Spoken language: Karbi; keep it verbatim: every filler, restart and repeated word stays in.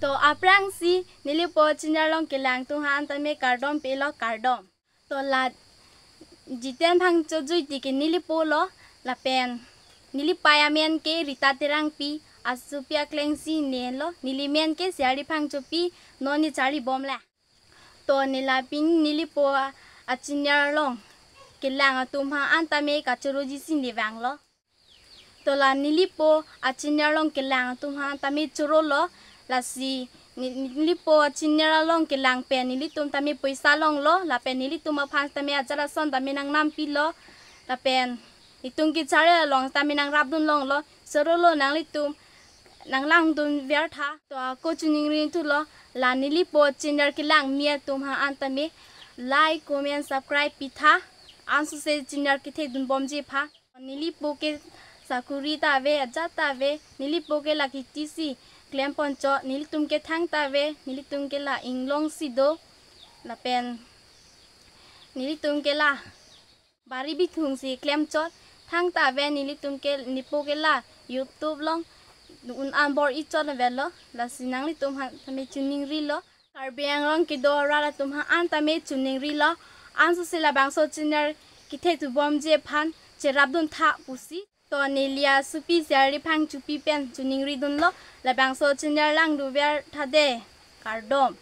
To aphrangsi nelipo channel along kelang atum aphan tame kardom pilo, kardom. To la Jiten Phangcho Juiti ke nelipo lo, lapen nelipei amen ke Rita Terangpi, asopi akleng si ne lo, nelimen ke Sherry Phangchopi, non ne charlibom le. To neli pini nelipo a, a channel along kelang atum aphan tame kachoroji si ne vanglo. To la nelipo a channel along kelang atum aphan tame chorolo, lasi ne-, nelipo a channel along kelang pen nelitum tame poisa longlo, lapen nelitum aphan tame ajat ason tame nangnampilo, lapen itum kecharli along tame nangrapdun longlo, chorolo nanglitum nanglangdun vertha. To ako choningri thulo, la nelipo channel kelang mi atum aphan tame like, comment, subscribe pitha, ansose channel kethekdunbomji aphan. Nelipo ke sakuri ta ave, ajat ta ave, nelipo ke la kiti si klempon chot, nelitum ke thangta ave, nelitum ke la inglong si do, lapen nelitum ke la bari bithung si klem chot, thangta ave, nelitum ke, nepo ke la YouTube along un-an bor-i chot avelo, lasi nanglitum aphan tame choningrilo. Karbi Anglong kedo arat atum aphan tame choningrilo, ansose labangso channel kethekdunbomji aphan cherapdun tha pusi. To neli asopi Sherry Phangchopi pen choningridunlo, labangso channel langdun vertha de, kardom.